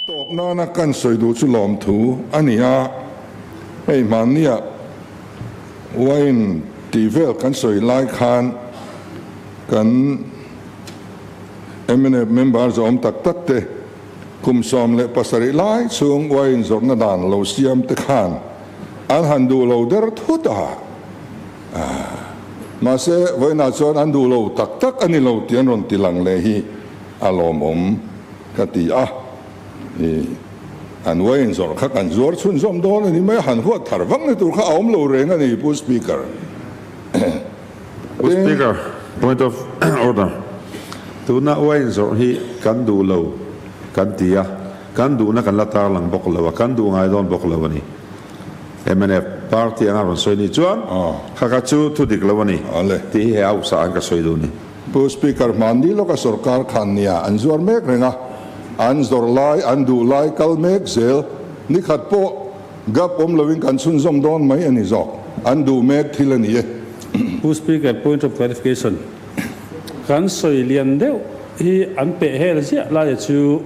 Tawp nana kan sawi duh chu lawmthu a ni a, hei hmannia wine tih vel kan sawi lai khan kan mnf member zawm tak tak te kum 17 lai chhung wine zawrhna dan lo siam te khan an han duh lo der thut a, mahse vawiinah chuan an duh lo tak tak a ni lo tih an rawn ti lang leh hi a lawmawm ka ti a, an wine zawrh kha kan zuar chhunzawm dawn a ni mai a, han huat thar vang na tur kha a awm lo reng a ni Pu Speaker. Pu Speaker, point of order, tuna wine zawrh hi kan duh lo kan ti a, kan duhna kan la tarlang bawk lo a, kan duh ngai dawn bawk lo a ni. Mnf party anga rawn sawi ni chuan kha kha chu thu dik lo a ni tih hi he hausa an ka sawi duh ni. Pu Speaker, hmanni lawka sorkar khan nia an zuar mek reng a, an zawrh lai, an duh lai kal mek zel, nikhat pawh gap awm loin kan chhunzawm dawn mai a ni zawk, an duh mek thil a ni e. Pu Speaker, point of clarification, kan sawi lian deuh hi an peh hel ziah laia chu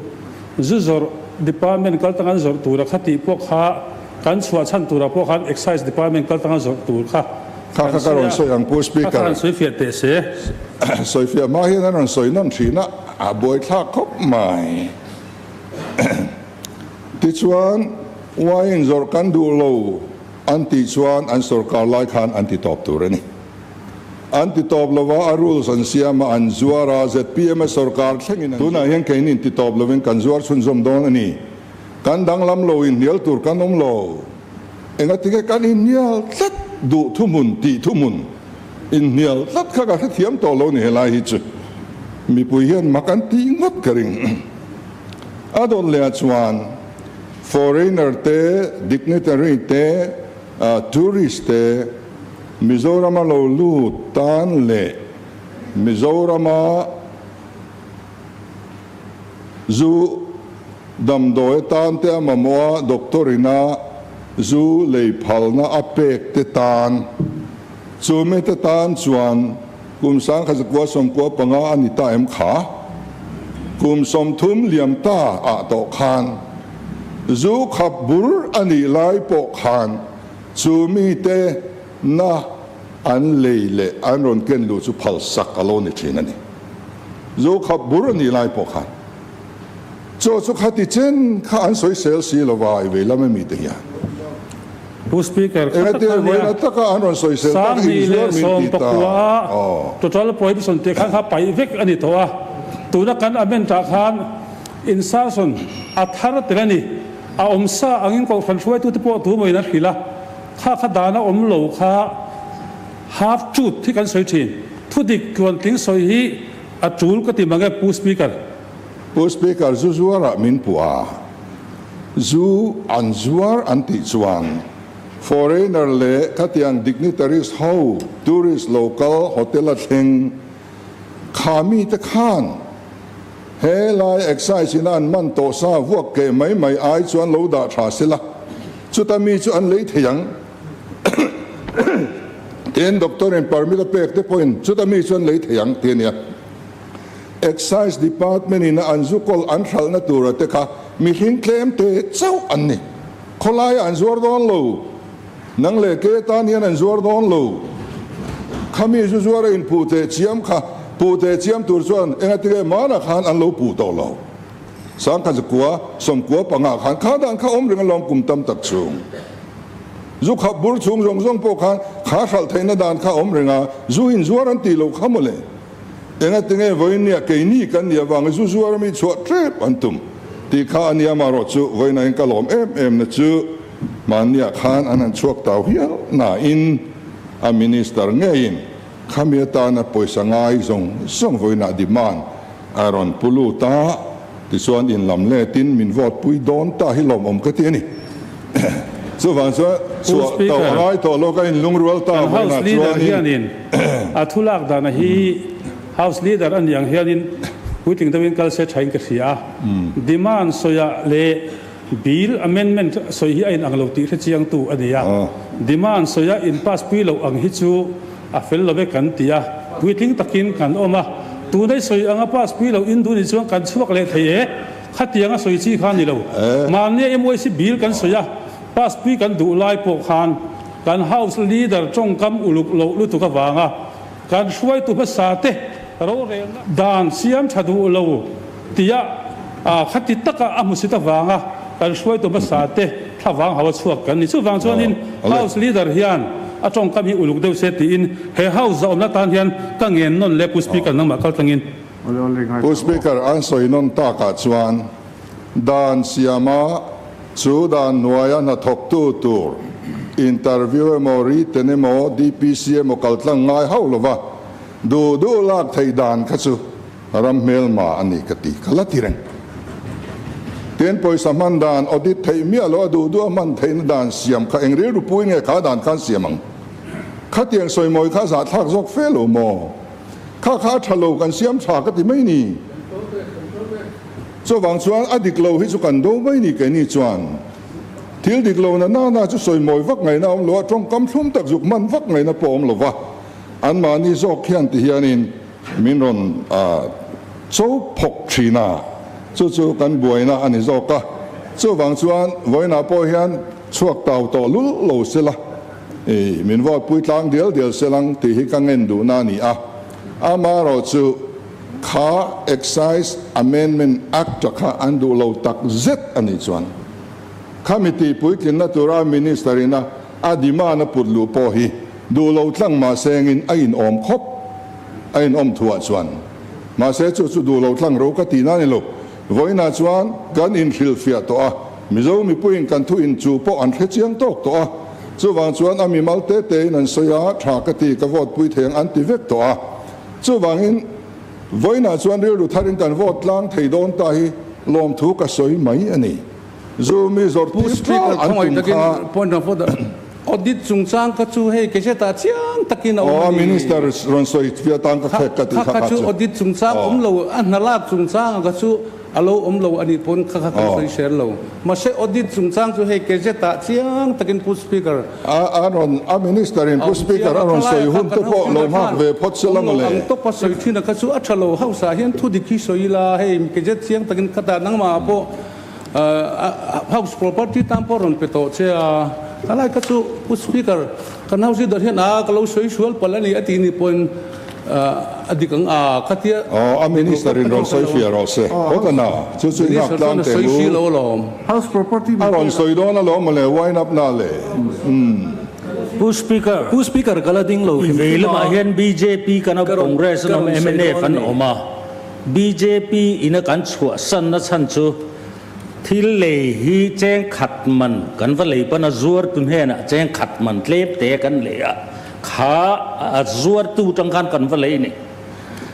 zu zawrh department kal tanga an zawrh tura kha tih pawh kha kan chhuah chhan turah pawh khan excise department kal tanga zawrh tur kha Kha kan kha ka sawi rawn a, sawi ang Pu kha kha Speaker. han sawi fiah teh se. Sawi fiah hma hian an rawn sawi nawn thin a, a buaithlak khawp mai. Tichuan, wine zawrh kan duh lo an tih chuan an sorkar lai khan an ti tawp tur a ni. An ti tawp lo a, a rules an siam a, an zuar a, zpm a sorkar thlengin an Tunah hian keini in ti tawp lovin kan zuar chhunzawm dawn a ni. Kan danglam lo inhnial tur kan awm lo. Engatinge kan inhnial tlat duh thuhmun tih thuhmun inhnial tlat kha ka hrethiam tawh lo ni helai hi chu mipui hian mak an tih ngawt ka ring. A dawt leh ah chuan foreigner te, dignitary te, tourist te Mizorama lo lut tan leh Mizorama Zu damdawi atan te a mamawh a, doctor ina zu lei phalna a pek te tan. Chu mi te tan chuan kum 1995 a ni ta em kha? Kum 30 liam ta ah tawh khan zu khap bur a nih lai pawh khan chu mi te na an lei leh an rawn ken luh chu phal sak a lo ni thin a ni. Zu khap bur a nih lai pawh khan chaw chu khati chen kha an sawi sel si lo va, i vei lam ami te hian. Pu Speaker, kha tak Engati khan vawiin nia ataka an rawn sawi sel tak Sanghnih inzuar leh min sawm ti ta. pakua Aw. total prohibition tih khan kha paih vek a ni tawh a, tuna kan amend ah khan insertion a thar tel a ni. A awm sa angin kohhran hruaitute pawh tu mawiin a hrilh a, kha kha dana awm lo kha half truth hi kan sawi thin. Thudik tluantling sawi hi a tul ka ti mang e Pu Speaker. Pu Speaker, zu zuarah min puh a, zu an zuar an tih chuan foreigner leh khatiang dignitaries ho, tourist lo kal hotel a thleng kha mite khan he lai excise in a an man tawh sa vuak keh mai mai ai chuan lo dah tha sela, chuta mi chu an lei thei ang. Tin, doctor in permit a pek te pawhin chuta mi chuan lei thei ang ti a nia. Excise department in a an zu kawl an hralhna tura te kha mihring tlem te chauh an ni. Khawlaia an zuar dawn lo. Nang leh ke tan hian an zuar dawn lo. Khami zu zuar a inpuh teh chiam kha puh teh chiam tur chuan engatinge mana khan an lo puh tawh lo. 1995 khan kha dan kha awm reng alawm kum tam tak chhung. Zu khap bur chhung zawng zawng pawh khan kha hralh theihna dan kha awm reng a, zu in zuar an tih loh kha mawle. Engatinge vawiin nia keini kan nih avanga zu zuar ami chhuah tep an tum tih kha a nia marawh chu vawiinah hian ka lawm em em na chu mahniah khan an han chhuak tau hial nain a minister ngeiin khami atana pawisa ngai zawng zawng vawiinah demand a rawn pu lut a, tichuan in lam letin min vote pui dawn ta hi lawmawm ka ti a ni. Chuvang chuan Pu chhuah tauh Speaker, a ngai tawh lo, ka inlungrual ta kan vawiinah House Leader chuanin. hianin a thu lak dana hi House Leader a nih ang hianin puitling deuhin kal se thain ka hria a. Demand sawiah leh Bill amendment sawi hi a inang lo tih hrechiangtu a ni a. Demand sawia in pass pui loh ang hi chu a fel lo e kan ti a, puitling takin kan awm a. Tunai sawi anga pass pui loh in duh nih chuan kan chhuak leh thei e. Khatiang a sawi chi kha a ni lo. Mahnia MYC bill kan sawi a, pass pui kan duh lai pawh khan kan House Leader tawngkam uluk loh lutuk avanga kan hruaitu hmasa te rorelna dan siam tha duh lo tia khati taka a hmusit avanga kan hruaitu hmasa te thlavang hau a chhuak kan ni. Chuvang chuanin House Leader hian a tawngkam hi uluk deuh se tiin he House zahawmna tan hian ka ngen nawn leh Pu Speaker nangmah kaltlangin. Pu Speaker, an sawi nawn takah chuan dan siama chu dan hnuaia hnathawktu tur interview emaw written emaw DPC emaw kaltlang ngai hauh lova duh duh lak theih dan kha chu ram hmelma a ni ka ti ka la ti reng. Tin, pawisa hman dan audit theih miah loh a duh duh a hman theihna dan siam kha eng rilru pui nge kha dan khan siam ang? Khatiang sawimawi kha zahthlak zawk fe lo maw? Kha kha a tha lo kan siam tha ka ti mai ni. Chuvang chuan a dik lo hi chu kan do mai ni keini chuan. Thil dik lo na nana chu sawi mawi vak ngaihna a awm lo a, tawngkam thlum tak zuk hman vak ngaihna pawh a awm lo va. Anmahni zawk hian ti hianin min rawn cho phawk thin a, chu chu kan buaina a ni zawk a. Chuvang chuan vawiinah pawh hian chhuak tau tawh lul lo sela. I min vote pui tlang dial dial se lang tih hi ka ngen duhna a ni a. Amaherawh chu kha Excise Amendment Act-a kha an duh lo tak zet a nih chuan khami tih puitlinna tura Minister ina a demand a put luh pawh hi duh lo tlang mahse engin a inawm khawp a inawm thuah chuan mahse chu chu duh lo tlang ro ka tihna a ni lo. Vawiinah chuan kan inhrilhfiah tawh a, Mizo mipuiin kan thu inchuh pawh an hre chiang tawk tawh a, chuvang chuan a mimal te tein an sawi a, tha ka ti, ka vote pui thei ang an ti vek tawh a. Chuvangin vawiinah chuan rilru tharin kan vote tlang thei dawn ta hi lawmthu ka sawi mai a ni. Zu mi zawrh Pu tir Speaker, tlang an khawngaih tum takin kha. point of order, audit chungchang kha chu hei Gazette-ah chiang takin a awm Aw, a a ni. Minister rawn sawi fiah tan ka khek ka ti Kha kha kha kha chu chu. audit chungchang Aw. awm lo, a hna lak chungchang kha chu A lo awm lo a nih pawn kha kha kan sawi hrer lo. Mahse audit chungchang chu hei Gazette ah chiang takin Pu Speaker. A rawn, a Minister in Pu Speaker a rawn sawi hun te pawh lo nghak ve phawt se la mawle. Ang tawp a sawi thin a kha chu a tha lo. House ah hian thu dik hi sawi ila hei Gazette chiang takin kha ta nangmah ah pawh House property tan pawh rawn pe tawh che a. Khalai kha chu Pu Speaker kan House leader hian a ka lo sawi sual palh a ni a tih nih pawhin A dik ang a, khatia. Aw, a minister in rawn sawi fiah rawh se. Hawt a na, chu chu i nghak tlang teh lu. House property A rawn sawi dawn alawm mawle, wind up na le. Umm. Pu Speaker, Pu Speaker ka la ding lo i hrim vei hrim a. lamah hian bjp kan awm, Congress an awm, mnf an awm a. Bjp ina kan chhuahsan na chhan chu thil lei hi cheng khat man kan va lei pawn a zuartu hnenah cheng khat man tlem te kan lei a. Kha a zuartu tang khan kan va lei ni.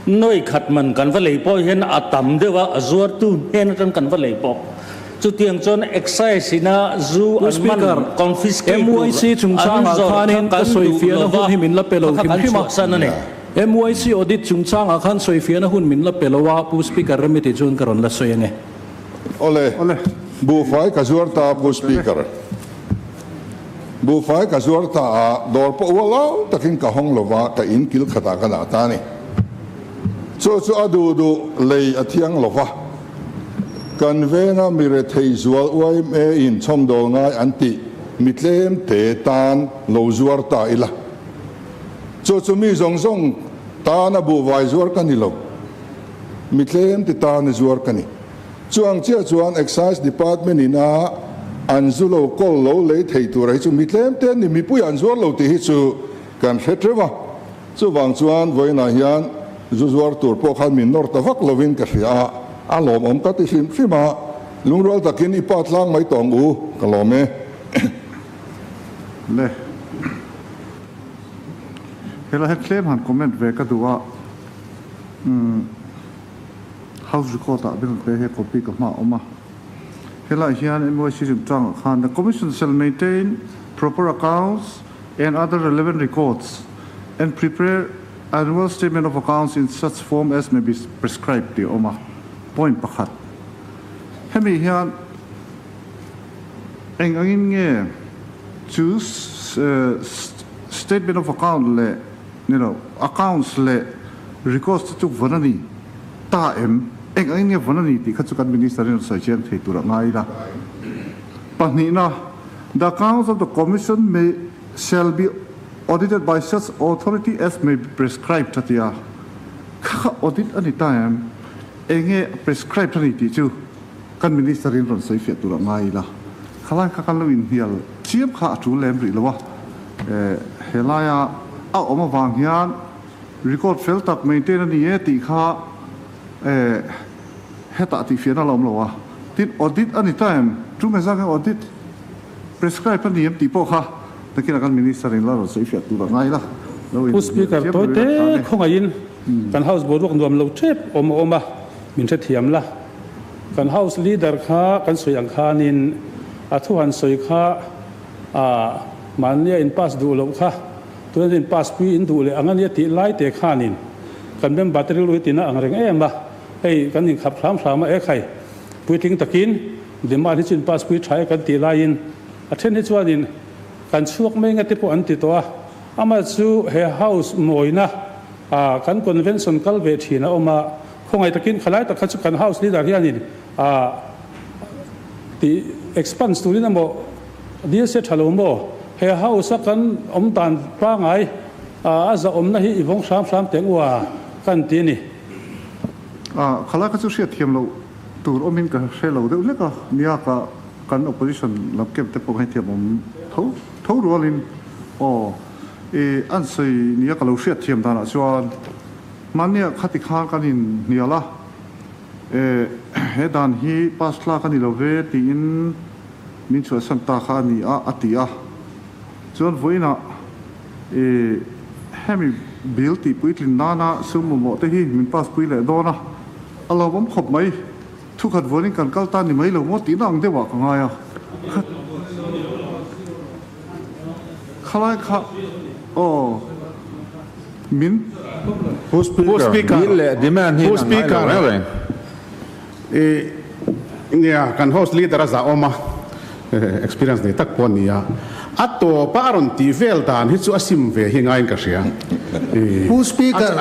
Nawi khat man kan va lei pawh hian a tam deuh a, a zuartu hnen atang kan va lei pawh. Chutiang chuan excise ina zu Pu an man Speaker, confiscate tur MYC an chungchangah zawrh kha khanin ka kan duh sawifiahna lo va, hun hi min la pe lo kha kha hrim kan hrim a. chhuahsan a ni. MYC audit chungchangah khan sawifiahna hun min la pe lo a, Pu Speaker remiti chuan ka rawn la sawi ange. Awle, buhfai ka zuar ta Pu Speaker. Buhfai ka zuar ta a, dawr pawh ual au takin ka hawng lo va, ka in kil khatah ka dah ta a ni. Chu chu a duh duh lei a thiang lo va, kan venga mi rethei zual yma in chhawmdawl ngai an tih mi tlem te tan lo zuar ta ila. Chu chu mi zawng zawng tana buhvai zuar ka ni lo, mi tlem te tana zuar ka ni. Chuang chiah chuan Excise Department in a an zu lo kawl lo lei thei tur hi chu mi tlem te an ni, mipui an zuar lo tih hi chu kan hre teuh a. Chuvang chuan vawiinah hian zu zuar tur pawh khan min nawr ta vak lovin ka hria a, a lawmawm ka ti hrim hrim a, lungrual takin i pa tlang mai tawng u, ka lawm e. Le. Helai hi tlem han comment ve ka duh a, umm. House record ah bill te he copy ka hma a awm a. Helai hian MYC chungchangah khan The Commission shall maintain proper accounts and other relevant records and prepare annual statement of accounts in such form as may be prescribed tih a awm a. Point pakhat. Hemi hian eng angin nge chu statement of account leh ni lo accounts leh records te chu vawn a ni. Ta em? Eng angin nge vawn a ni tih kha chu kan Minister in rawn sawi chiang thei tur a ngai ila. Pahnihna, The accounts of the Commission may shall be audited by such authority as may be prescribed a ti a. Kha kha audit a ni ta em? Enge prescribed a ni tih chu kan Minister in rawn sawi fiah tur a ngai ila. Khalai kha kan lo inhnial chiam kha a tul lem rih lo a. Helaia a awm avang hian record fel tak maintain a ni e tih kha hetah tihfiahna la awm lo a. Tin, audit a ni ta em? Tunge zang hian audit prescribe a ni em tih pawh kha nakinah kan Minister in la rawn sawi fiah tur a ngai la. Lo Pu inhnial Speaker, chiam tawi rih te a tha ni. khawngaihin kan House boruak nuam lo tep awm a awm a, min hrethiam la. Kan House Leader kha kan sawi ang khanin a thu han sawi kha a mahnia in pass duh loh kha tuna in pass pui in duh leh ang a nia tih lai te khanin kan member te rilru hi tina ang reng em a, hei kan inkhap hram hram a e khai puitling takin demand hi chu in pass pui tha e kan tih laiin a then hi chuanin kan chhuak mai nga te pawh an ti tawh a, amah chu he house mawina ah kan convention kal ve thin a awm a, khawngaih takin khalai tak kha chu kan house leader hianin ah tih expanse turin emaw DSA tha lo maw? He house a kan awm dan pangai a zahawmna hi i vawng hram hram teh ua kan ti a ni. A khalai kha chu hriat thiam loh tur awmin ka hre lo deuh hlek a, nia ka kan opposition lam camp te pawh ka hrethiam awm tho tho rualin aw i an sawi nia ka lo hriat thiam danah chuan hmania khati khan kan inhnial a, E, he dan hi pass tlak a ni lo ve tiin min chhuahsan ta kha a ni a, a ti a. Chuan vawiinah e, hemi bill tih puitlin nana sum mamawh te hi min pass pui leh dawn a, a lawmawm khawp mai. Thukhat vuanin kan kal ta ni mai lo maw tihna ang deuhah ka ngai a. Khalai kha aw min. Pu Speaker, bill leh demand hi Pu an ngai lo Speaker, reng reng. I nia kan house leader a zah awm a, experience nei tak pawh a ni a, a tawpa a rawn tih vel dan hi chu a sim ve hi ngaiin ka hria. Pu Speaker,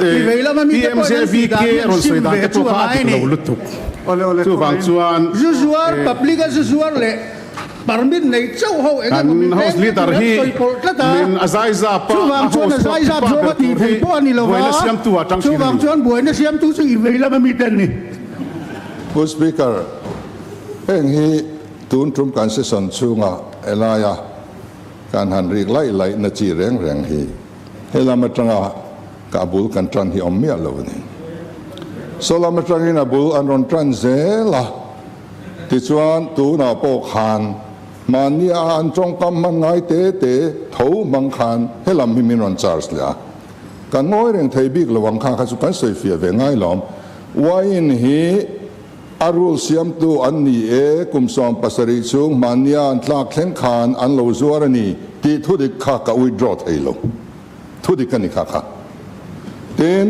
i vei lama mite pawhin an tih dan hi an sim ve chu a ngai a ni. Chuvang chuan Zu zuar, public a zu zuar leh Permit nei chauh ho eng emaw min Kan house veng leader tur an hi sawi pawlh tlat a, min a zaizap a, chuvang a chuan a house zaizap pa zawng ber a tih tur thei hi pawh a ni lo buaina va, siamtu ah tang thin a chuvang ni. chuan buaina siamtu chu i vei lam ami te an ni. Pu Speaker, heng hi tun tum kan session chhunga helaia kan han rik laih laih na chi reng reng hi helam atanga ka bul kan tan hi awm miah lo a ni. Saw lam atangin a bul an rawn tan zel a. Tichuan, tunah pawh khan mahni a an tawngkam hman ngai te te tho hmang khan helam hi min rawn charge leh a. Kan ngawi reng thei bik lo ang kha kha chu kan sawi fiah ve ngai lawm. Wine hi a rule siamtu an ni e, kum 70 chhung mahnia an tlak thleng khan an lo zuar a ni tih thudik kha ka withdraw thei lo. Thudik a ni kha kha. Tin,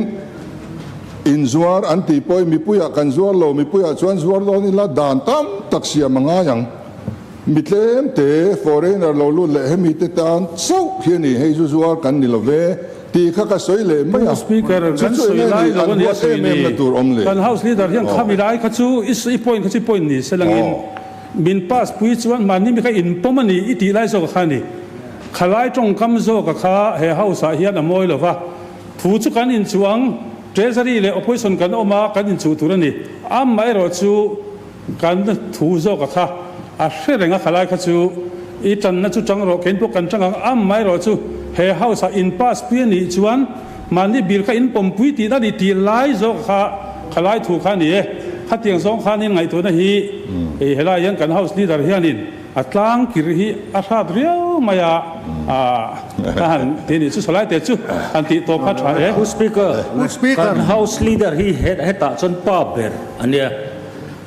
inzuar an tih pawhin mipuiah kan zuar lo, mipuiah chuan zuar dawn ila dan tam tak siam a ngai ang. Mi tlem te, foreigner lo lut leh hemi te tan chauh hi a ni, hei zu zuar kan ni lo ve tih kha ka sawi leh mai a. Pu Speaker, Chu kan chu sawi enge lai ni lo an a nia huat sawi em em ni. na tur awm le? Kan House Leader hian khami lai kha chu i point kha chu i point ni se langin min pass pui chuan mahni mi kha inpawm a ni i tih lai zawk kha a ni. Khalai tawngkam zawka kha he house ah hian a mawi lo va, thu chu kan inchuh ang, Treasury leh Opposition kan awm a, kan inchuh tur a ni. Amaherawh chu kan thu zawka kha a hre reng a, khalai kha chu i tanna chu tang rawh, kein pawh kan tang ang, amaherawh chu he house ah in pass pui a nih chuan mahni bill kha in pawmpui tihna a ni tih lai zawka kha khalai thu kha a ni e. Khatiang zawng khanin ngaihtuahna hi helai hian kan house leader hianin A tlang kir hi a hrat riau mai a, ka han ti nih chu salai te chu han tih tawp kha tha e. Pu Speaker, kan House Leader hi hetah chuan pa ber a nia.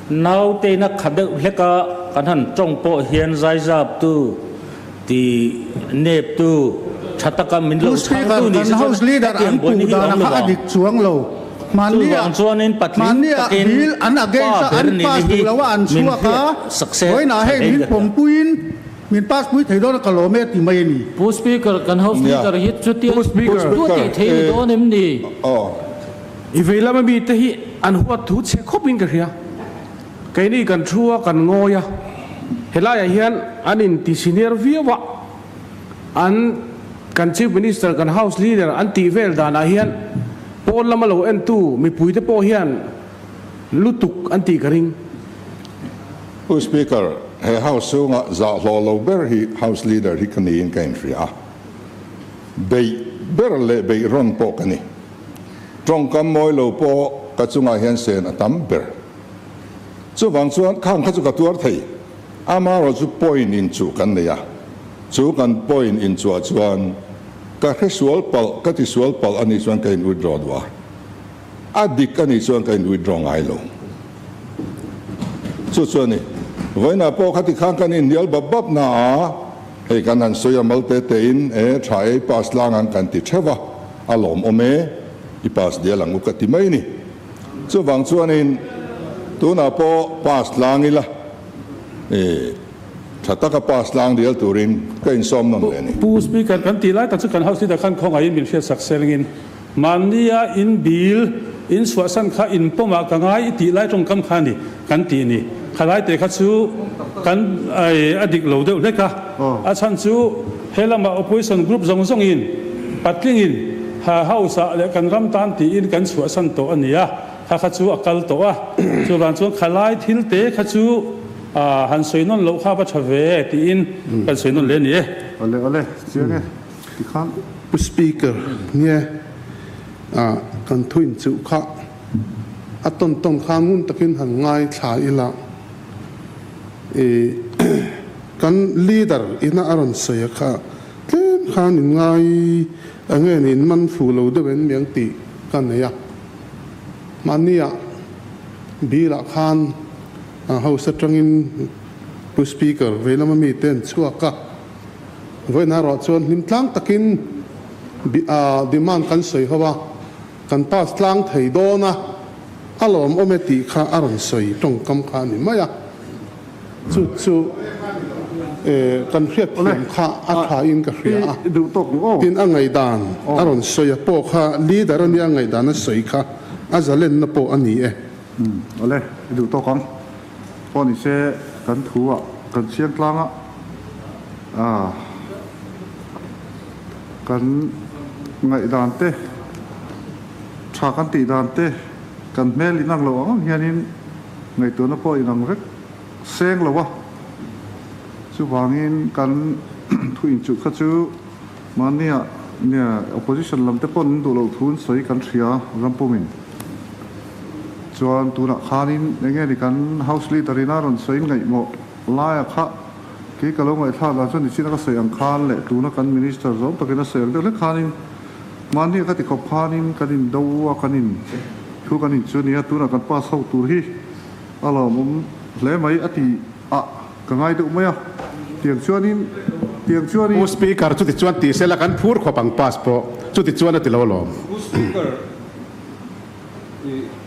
Nauteina kha deuh hlek a kan han tawng pawh hian zaizap tu, ti nep tu, tha taka min lo Pu chhang Speaker, tu ni kan se chuan House Leader hetiang an buaina puh hi a dan awm kha lo a ang. dik chuang lo. Chuvang chuanin patling takin pa ber nihna hi min hriat success Vawiinah hei thei min ka hria. pawmpuiin min pass pui thei dawn a ka lawm e ti mai a ni. Pu Speaker, kan House Leader hi chutia Pu Speaker, duah tih thei ni dawn em ni? Aw, I vei lama mite hi an huat thu chhe khawpin ka hria. Keini kan thu a, kan ngawi a. Helaiah hian an inti senior viau a, an kan Chief Minister, kan House Leader an tih vel danah hian pawn lama lo entu mipuite pawh hian lutuk an tih ka ring. Pu Speaker, he House chhunga zah hlawh lo ber hi House Leader hi ka niin ka inhria a. Beih ber leh beih rawn pawh ka ni. Tawngkam mawi lo pawh ka chungah hian sen a tam ber. Chuvang chuan khang kha chu ka tuar thei. Amaherawh chu point inchuh kan nei a, chu kan point inchuah chuan ka hre sual palh, ka ti sual palh a nih chuan ka in withdraw duh a, a dik a nih chuan ka in withdraw ngai lo. Chu chu a ni. Vawiinah pawh khati khan kan inhnial bap bap na a, hei kan han sawi a mal te te in e tha e i pass tlang ang kan ti theuh a, a lawmawm e, i pass dial ang u ka ti mai ni. Chuvang chuanin tunah pawh pass tlang ila, e tha taka pass tlang dial turin ka insawm nawn leh a ni. Pu Speaker, kan tih lai tak chu kan House Leader khan khawngaihin min hriatsak selngin mahnia in bill in chhuahsan kha in pawmah ka ngai i tih lai tawngkam kha a ni kan tih ni. Khalai te kha chu kan a dik lo deuh hlek a, a chhan chu he lamah opposition group zawng zawngin patlingin House ah leh kan ram tan tiin kan chhuahsan tawh a ni a, kha kha chu a kal tawh a, chuvang chuan khalai thil te kha chu han sawi nawn loh kha va tha ve tiin kan sawi nawn leh a ni e. Awle awle, chiang e, tikhan. Pu Speaker, nia kan thuin chuh kha. A tawn tawn kha ngun takin han ngaithla ila i kan leader ina a rawn sawi a kha tlem khan in ngai a nge ni in man fu lo deuh em miang tih ka nei a. Mahnia bill ah khan house atangin Pu Speaker veilama mite an chhuak a, vawiin erawh chuan hlim tlang takin demand kan sawi ho a. Kan pass tlang thei dawn a, a lawmawm e tih kha a rawn sawi tawngkam kha a ni mai a. Chu chu kan hriatthiam kha a tha in ka hria a. Tin a ngaihdan a rawn sawi a pawh kha leader a nia ngaihdan a sawi kha a zalenna pawh a ni e. Awle, i duh tawk ang. Pawh ni se kan thu ah kan chiang tlang a, Kan ngaihdan te, tha kan tih dan te, kan hmel inang lo ang ang hianin ngaihtuahna pawh inang vek seng lo a. Chuvangin kan thu inchuh kha chu mahnia nia opposition lam te pawn an duh loh thu an sawi kan hria rampumin. Chuan tunah khanin eng nge ni kan House Leader in a rawn sawi ngaihmawh laia kha Kei ka lo ngaihthlak dan chuan nichina ka sawi ang khan leh tuna kan Minister zawng takin a sawi ang deuh hlek khanin mahni a ka ti khawp khanin kan in do a kan in thu kan in chu nia tunah kan pass ho tur hi a lawmawm hle mai a ti a ka ngai deuh mai a tiang chuanin tiang chuanin Pu Speaker chuti chuan ti sela kan phur khawp ang pass pawh chuti chuan a ti lo alawm. Pu Speaker i.